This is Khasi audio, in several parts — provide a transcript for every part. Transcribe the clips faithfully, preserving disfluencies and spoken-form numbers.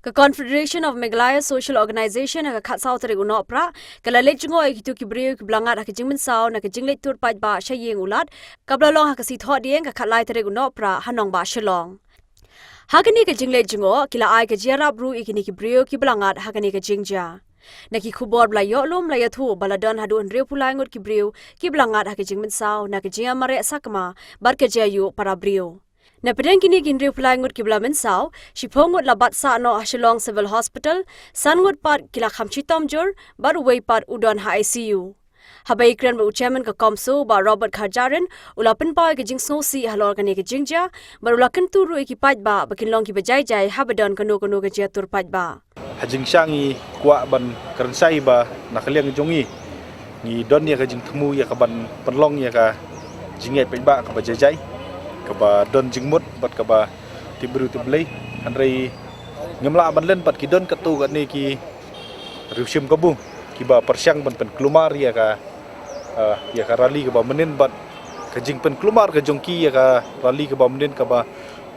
Ka Confederation of Meghalaya Social Organization ha ka khatsaw tarik u Nohprah ka la leit jngoh ïa kito ki briew kiba la ngat ha ka jingmynsaw na ka jingleit tur paidbah sha ïing u Lat, kaba la long ha ka Sngi Thohdieng ka khatlai tarik u Nohprah ha nongbah Shillong. Ha kane ka jingleit jngoh ki la ai ka jingïarap ruh ïa kine ki briew kiba la ngat ha kane ka jingjia. Na ki khubor ba la ïoh lum la ïathuh ba la don haduh hynriewphew lai ngut ki briew kiba la ngat ha ka jingmynsaw na ka jingïamareh sakma bad ka jingïaïuh para briew. Na pdeng kine ki hynriewphew lai ngut kiba la mynsaw, shiphew ngut la bat sah noh ha Shillong Civil Hospital, san ngut pat ki la kham shitom jur bad uwei pat u don ha I C U. Haba ïakren bad u Chairman ka CoMSO, Bah Robert Kharjahrin, u la pynpaw ïa ka jingsngewsih halor kane ka jingjia bad u la kyntu ruh ïa ki paidbah ba kin long kiba jai jai haba don kano kano ka jingïatur paidbah. Ha jingshisha ngi kwah ban kren shai ba na ka liang jong ngi, ngi don ïa ka jingthmu ïa ka ban pynlong ïa ka jingïaid paidbah kaba jai jai, kaba don jingmut bad kaba tip briew tip Blei. Hynrei ngim lah ban len bad ki don katto katne ki riewshim kabu kiba pyrshang ban pynkulmar ïa ka, ah, ïa ka rally kaba mynnin bad ka jingpynkulmar ka jong ki ïa ka rally kaba mynnin kaba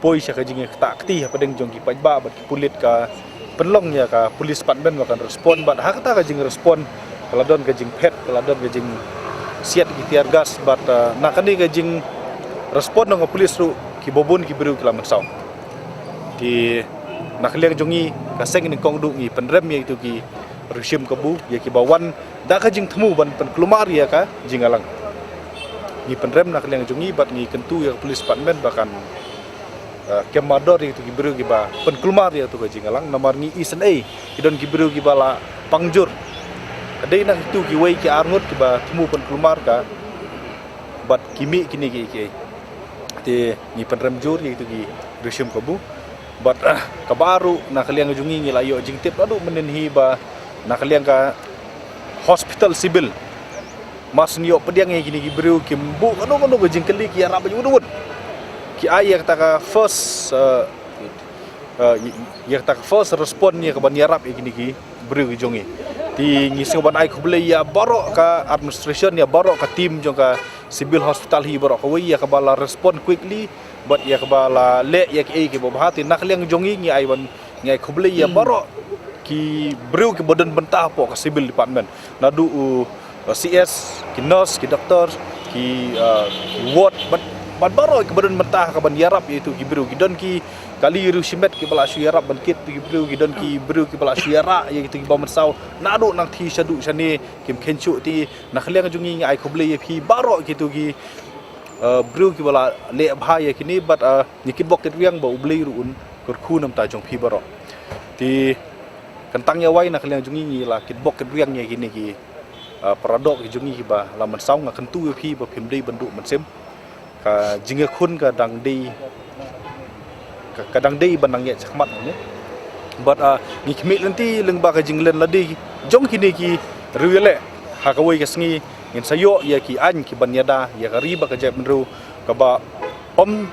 poi sha ka jingïaktah kti hapdeng jong ki paidbah bad ki pulit, ka pynlong ïa ka police department ba kan respond bad ha kata ka jingrespond ka la don ka jingphet, ka la don ka jingsiat ki tear gas bad, ah, na kane ka jingrespond jong ka police ruh kiba bun ki briew ki la mynsaw. Te na ka liang jong ngi ka seng nyngkong duh ngi pynrem ïa kito ki riewshim kabu ïa kiba wan da ka jingthmu ban pynkulmar ïa ka jingïalang. Ngi pynrem na ka liang jong ngi bad ngi kyntu ïa ka police department ba kan, eh, kem mardor ïa kito ki briew kiba pynkulmar ïa kito ka jingïalang, namar ngi isynei ki don ki briew kiba la pang jur. Ka dei na kito kiwei ki ar ngut kiba thmu pynkulmar ka bad ki mih kine kiei kiei. Te ngi pynrem jur ïa kito ki riewshim kabu. Bad, ah, kaba ar ruh na ka liang jong ngi ngi la ïoh jingtip naduh mynnin hi ba na ka liang ka hospital civil, mar shu ïoh pdiang ïa kine ki briew kim buh kano kano ka jingkylli, ki ïarap ïa u dawut. Ki ai ïa kata ka first, eh, eh, ïa kata ka first respond ïa ka ban ïarap ïa kine ki briew ki jong ngi. Te ngi sngew ban ai khublei ïa baroh ka administration, ïa baroh ka team jong ka civil hospital hi baroh kawei, ïa kaba la respond quickly bad ïa kaba la leh ïa kiei kiba bha. Te na ka liang jong ngi ngi ai ban, ngi ai khublei ïa baroh ki briew kiba don bynta hapoh ka civil department, naduh u, uh, C S, ki nurse, ki doctor, ki, uh, ki ward, bad, bad baroh kiba don bynta ha ka ban ïarap ïa kito ki briew. Ki don ki kali riewshimet kiba la shu ïarap ban kit ïa ki briew, ki don ki briew kiba la shu ïarap ïa kito kiba mynsaw naduh nangthie shaduh shane, kim khein shuh. Te na ka liang jong ngi ngi ai khublei ïa phi baroh kito ki, uh, briew kiba la leh bha ïa kine bad, uh, ngi kitbok kitrwiang ba U Blei ruh un kyrkhu na ka bynta jong phi baroh. Te kan tang ïa wai, na ka liang jong ngi ngi la kitbok kitrwiang ïa kine ki, ah, para doh ki jong ngi kiba la mynsaw. Nga kyntu ïa phi ba phim dei ban duh mynsiem. Ka jingïakhun ka dang dei, ka, ka dang dei ban nang ïaid shakhmat ne. Bad, ah, ngi khmih lynti lyngba ka jinglen lade jong kine ki riewïaleh ha kawei ka sngi, ngin sa ïoh ïa ki aiñ ki ban ïada ïa ka ri bad ka jaitbynriew, kaba ym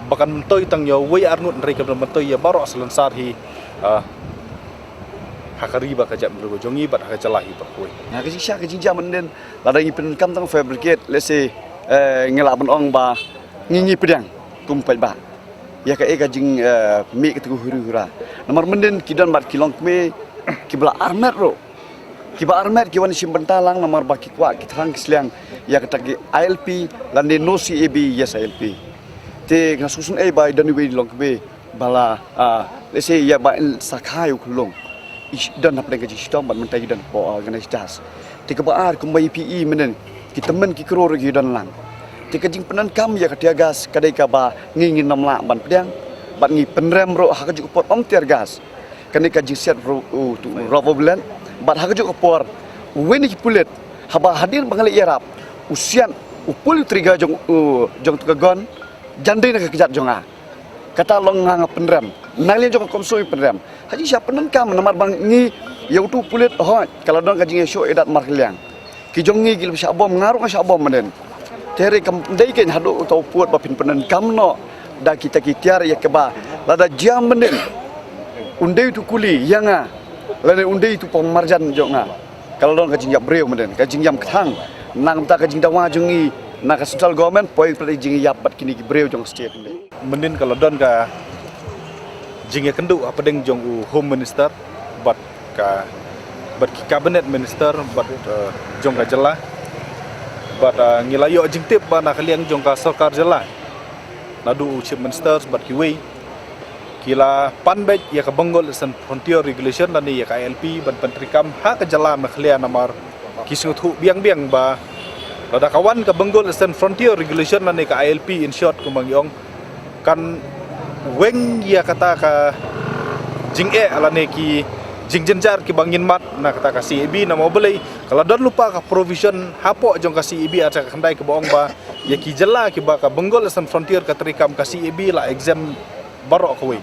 ba kan myntoi tang ïa uwei ar ngut, hynrei kaba myntoi ïa baroh salonsar hi, ah, ha ka ri bad ka jaitbynriew jong ngi bad ha ka jylla hi baroh kawei. Na ka jingshisha ka jingjia mynnin, lada ngi pyndonkam tang fire brigade, let's say, eh, ngi lah ban ong ba ngi, ngi pdiang kum paidbah ïa kaei ka jing, eh, mih kata ka huri hura. Namar mynnin ki don bad ki longkmie kiba la armet ruh, kiba armet ki wan shim bynta lang, namar ba ki kwah ki thrang ki sliang ïa kata ki I L P lane no C A B, yes I L P. Te nga sngewsynei ba i don iwei i longkmie ba la, ah, let's say ïa ba in sa kha ïa u khyllung, i don hapdeng ka jingshitom bad mynta i don hapoh, ah, organized jazz. Te kaba ar, kumba i phi i mynnin, ki tymmen ki klur ki don lang. Te ka jingpyndonkam ïa ka tear gas ka dei kaba ngi, ngin ym lah ban pdiang bad ngi pynrem ruh ha kajuh ka por ym tear gas. Kane ka jingsiat ruh u, u, u rubber bullet. Bad ha kajuh ka por uwei na ki pulit haba hadien ba nga leit ïarap, u siat, u pull trigger jong, u, jong tu ka gun, jan dei na ka kjat jong nga. Kata long nga, nga pynrem. Na liang jong ka CoMSO i pynrem. Ha jingshisha pyndonkam namar ba ngi ïa utu u pulit, hooid ka la don ka jingïashoh ïadat markylliang. Ki jong ngi ki la shah bom, nga ruh nga shah bom mynnin. Te hynrei kam dei kein haduh uta u pud ba phin pyndonkam noh da kita ki tiar ïa kaba lada jia mynnin, un dei utu u kuli ïa nga lane un dei utu u pang marjan jong nga. Ka la don ka jingïap briew mynnin, ka jingïap kthang. Na ka bynta ka jingdawa jong ngi na ka central government, poi pat ka jingïap bad kine ki briew jong ka state mynnin. Mynnin ka la don ka jingïakynduh hapdeng jong u Home Minister bad ka, bad ki Cabinet Minister bad, eh, jong ka jylla. Bad, eh, ngi la ïoh jingtip ba na ka liang jong ka sorkar jylla, naduh u Chief Minister bad kiwei, ki la pan beit ïa ka Bengal Eastern Frontier Regulation lane ïa ka I L P ban pyntreikam ha ka jylla Meghalaya, namar ki sngewthuh biang biang ba lada ka wan ka Bengal Eastern Frontier Regulation lane ka I L P, in short, kumba ngi ong, kan weng ïa kata ka jingeh lane ki jingjynjar kiba ngin mad na kata ka C A B. Namar balei? Ka la don lypa ka provision hapoh jong ka C A B, ata ka khyndai, kaba ong ba ïa ki jylla kiba ka Bengal Eastern Frontier ka treikam, ka C A B la exempt baroh kawei.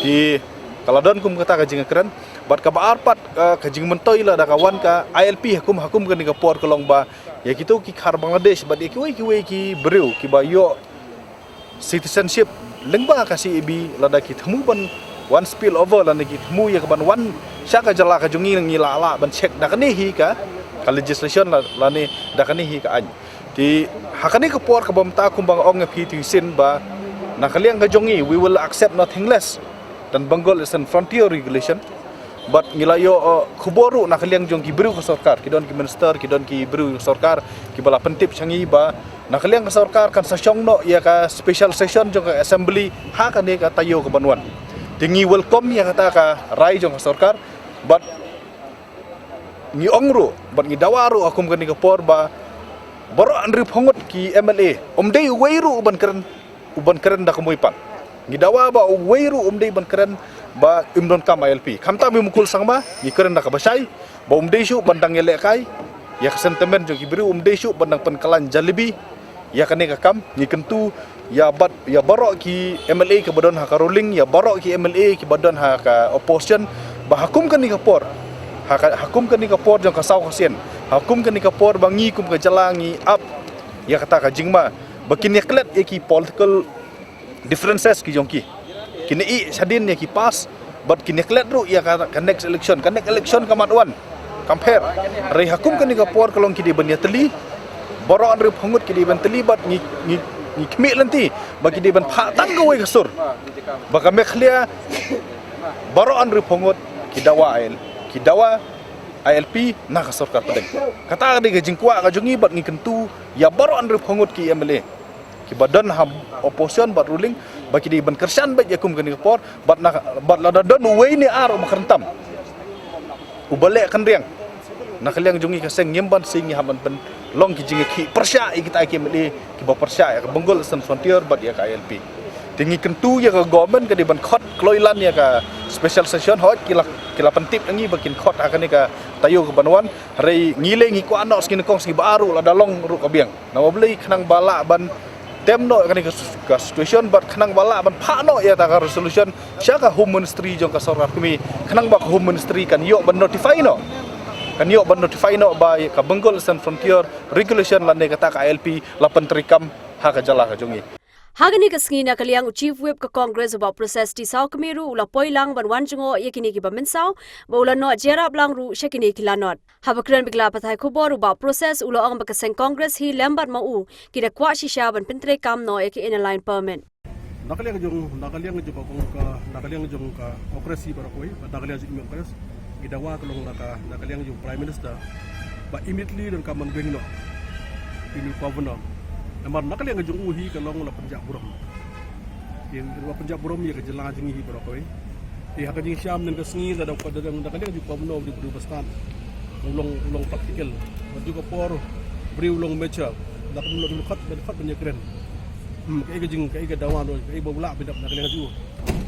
Te ka la don kum kata ka jingkren. Bad kaba ar pat, eh, ka jingmyntoi, lada ka wan ka I L P ha kum, ha kum kane ka por, ka long ba ïa kito ki khar Bangladesh bad ïa kiwei kiwei ki briew kiba ïoh citizenship lyngba ka C A B, lada ki thmu ban wan spill over lane ki thmu ïa ka ban wan sha ka jylla ka jong ngi, ngi lah lah ban check da kane hi ka, ka legislation la, lane da kane hi ka aiñ. Te ha kane ka por, kaba mynta kumba nga ong ïa phi te shisien, ba na ka liang ka jong ngi, we will accept nothing less than Bengal Eastern Frontier Regulation. Bad ngi la ïoh, eh, khubor ruh na ka liang jong ki briew ka sorkar, ki don ki minister, ki don ki briew ka sorkar kiba la pyntip sha ngi ba na ka liang ka sorkar kan sa shong noh ïa ka special session jong ka assembly ha kane ka taïew kaban wan. Te ngi welcome ïa kata ka rai jong ka sorkar. Bad ngi ong ruh bad ngi dawa ruh ha kum kane ka por ba baroh hynriewphew ngut ki M L A, ym dei uwei ruh uban kren, uban kren da ka muipan. Ngi dawa ba uwei ruh ym dei ban kren ba ym donkam I L P. Khamtam i Mukul Sangma, ngi kren da kaba shai ba ym dei shuh ban dang ïalehkai ïa ka sentiment jong ki briew, ym dei shuh ban dang pynkylla jalebi ïa kane ka kam. Ngi kyntu ïa bad ïa baroh ki M L A kiba don ha ka ruling, ïa baroh ki M L A kiba don ha ka opposition, ba ha kum kane ka por, ha ka, ha kum kane ka por jong ka saw ka sien, ha kum kane ka por ba ngi kum ka jylla ngi ap ïa kata ka jingma, ba kin ïaklet ïa ki political differences ki jong ki, kin ïeh shadien ïa ki past, bad kin ïaklet ruh ïa ka, ka next election. Ka next election ka mat wan, kam pher. Hynrei ha kum kane ka por ka long ki dei ban ïatylli, baroh hynriewphew ngut ki dei ban tylli, bad ngi, ngi, ngi khmih lynti ba ki dei ban phah tang kawei ka sur ba ka Meghalaya, baroh hynriewphew ngut ki dawa I L, ki dawa I L P na ka sorkar pdeng. Kata ka dei ka jingkwah ka jong ngi, bad ngi kyntu ïa baroh hynriewphew ngut ki M L A kiba don ha opposition bad ruling, ba ki dei ban kyrshan beit ïa kum kane ka por. Bad na, bad lada don uwei ne ar uba kren tam, uba leh kynriang, na ka liang jong ngi ka seng ngim ban sing, ngi hap ban pynlong ki jingïakhih pyrshah ïa kita ki M L A kiba pyrshah ïa ka Bengal Eastern Frontier bad ïa ka I L P. Te ngi kyntu ïa ka government ka dei ban khot kloi lan ïa ka special session. Hooid, ki la, ki la pyntip ïa ngi ba kin khot ha kane ka taïew kaban wan. Hynrei ngi leh ngi kwah noh sngi nyngkong sngi ba ar ruh, lada long ruh ka biang. Namar balei? Khnang ba lah ban tem noh kane ka, ka situation, bad khnang ba lah ban phah noh ïa ta ka resolution sha ka Home Ministry jong ka sorkar kmie, khnang ba ka Home Ministry kan ïoh ban notify noh, kan ïoh ban notify noh ba ka Bengal Eastern Frontier Regulation lane kata ka I L P la pyntreikam ha ka jylla ka jong ngi. Ha kane ka sngi, na ka liang u Chief Whip ka Congress, u Bah Prases D Sawkmie ruh u la poi lang ban wan jngoh ïa kine kiba mynsaw, bad u la noh jingïarap lang ruh sha kine ki lanot. Haba kren bad ki lad pathai khubor, u Bah Prases u la ong ba ka seng Congress hi lem bad ma u ki da kwah shisha ban pyntreikam noh ïa ka Inner Line Permit. Na ka liang jong, na ka liang jong ka, na ka liang jong ka Congress hi baroh kawei, na ka liang jong ka Congress, ngi dawa ka long na ka, na ka liang jong Prime Minister ba immediately donkam ban weng noh ïa u Governor. Namar na ka liang jong u hi ka long la pynjah burom. Ki la pynjah burom ïa ka jylla jong ngi hi baroh kawei. Te ha ka jingshisha mynne ka sngi, lada ka dang, da ka liang jong u Governor u dei u briew ba stad, u long, u long practical. Bad jong ka por, u briew u long mature, la ka long khot, ban khot ban ïakren. Hmm, kaei ka jing, kaei ka dawa noh, kaei ba u lah ban ïadap na ka liang jong u.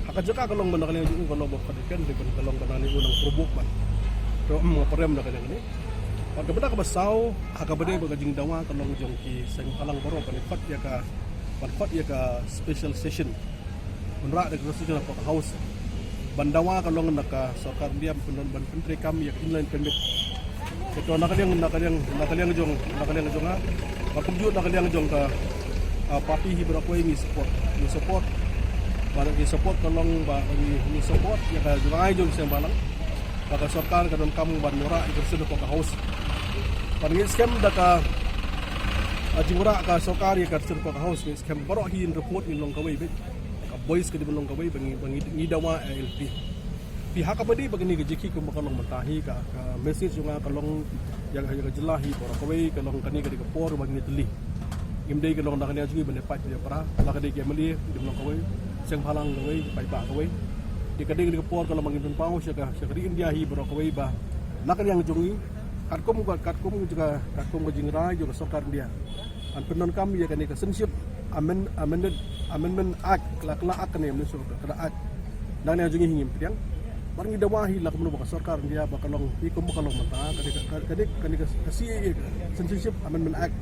Ha ka jaka ka long ba na ka liang jong u ka long ba khot ïakren, te ban ka long ba na ka liang u nang provoke ban. To, hmm, nga pyrem na ka liang kane. Bad ka bynta kaba saw, ha kaba dei bad ka jingdawa ka long jong ki seng bhalang baroh ban khot ïa ka, ban khot ïa ka special session. Ban rah da ka resolution hapoh ka House, ban dawa ka long na ka sorkar India ban, ban pyntreikam ïa ka Inner Line Permit. Te to na ka liang, na ka liang, na ka liang jong, na ka liang jong nga, bad kumjuh na ka liang jong ka, ah, party hi baroh kawei ngi support, ngi support. Bad ngi support ka long ba ngi, ngi support ïa ka jingïaid jong ki seng bhalang ba ka sorkar ka donkam ban wanrah ïa ka resolution hapoh ka House. Bad ngi skhem da ka, ah, jingwanrah ka sorkar ïa ka resolution hapoh ka House, ngi skhem baroh hi hynriewphew ngut ngin long kawei beit. Ka Boys, ka dei ban long kawei ba ngi, ba ngi, ngi dawa ILP. Phi, ha kaba dei ba kane ka jingkit kumba ka long mynta hi, ka, ka message jong nga ka long ïa ka, ïa ka jylla hi baroh kawei, ka long kane ka dei ka por ba ngin ïatylli. Ngim dei ka long na ka liang jong ngi ban ïa pait ïa para, la ka dei ka MLA, ka dei ban long kawei, seng bhalang kawei, paidbah kawei. Te ka dei ka dei ka por ka long ba ngin pynpaw sha ka, sha ka ri India hi baroh kawei ba na ka liang jong ngi, katkum ka, katkum ka, katkum ka jingrai jong ka sorkar India, yn pyndonkam ïa kane ka Citizenship Amend-, Amended, Amendment Act, ka la, ka la Act kane, mynta ka la Act. Na ka liang jong ngi hi ngim pdiang. Bad ngi dawa hi la kumno ba ka sorkar India ba ka long hi kumba ka long mynta, ka dei ka, ka dei kane ka CAA, Citizenship Amendment Act.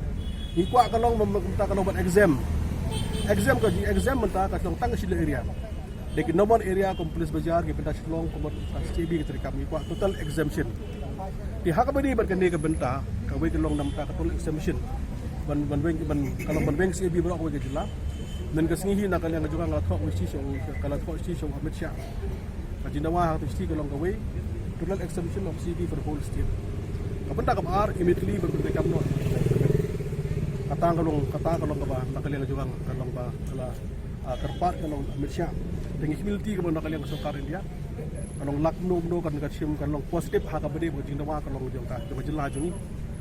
Ngi kwah ka long mynta ka long ban exempt. Exempt ka, jingexempt mynta ka long tang ka Shillong area. Dei ki normal area kum Police Bazar, ki bynta Shillong, kum bad ka CAB, ka trei kam, ngi kwah total exemption. Te ha kaba dei bad kane ka bynta, kawei ka long na ka bynta ka total exemption. Ban, ban weng, ban, ka long ban weng CAB baroh kawei ka jylla. Mynta ka sngi hi na ka liang ka jong nga nga la thoh wei shi sha u, ka la thoh shi sha u Amit Shah. Ka jingdawa ha ka state ka long kawei, total exemption of CAB for the whole state. Ka bynta kaba ar, immediately ban pyntrei kam noh. Kata ka long, kata ka long kaba na ka liang ka jong nga ka long ba, ka la ah, kyrpad ka long Amit Shah. Te ngi humility kaba na ka liang ka sorkar India. Ka long lak kumno kumno kan ka shim, ka long positive ha kaba dei ba ka jingdawa ka long jong ka, jong ka jylla jong ngi.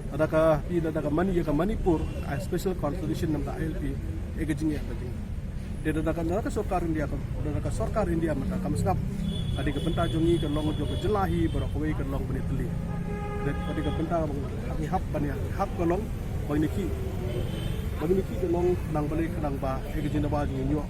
Lada ka, phi, lada ka Mani-, ïa ka Manipur, ah, special consideration na ka bynta ILP, eh, ka jingeh ka jing. Te lada ka, lada ka sorkar India, ka, lada ka sorkar India mynta kam sngap, ka dei ka bynta jong ngi ka long jong ka jylla hi baroh kawei ka long ban ïatylli. Te ka dei ka bynta ba ngi hap ban ïa, hap ka long ba ngin ïakhih, ba ngin ïakhih ka long khnang balei, khnang ba, eh, ka jingdawa jong ngi ïoh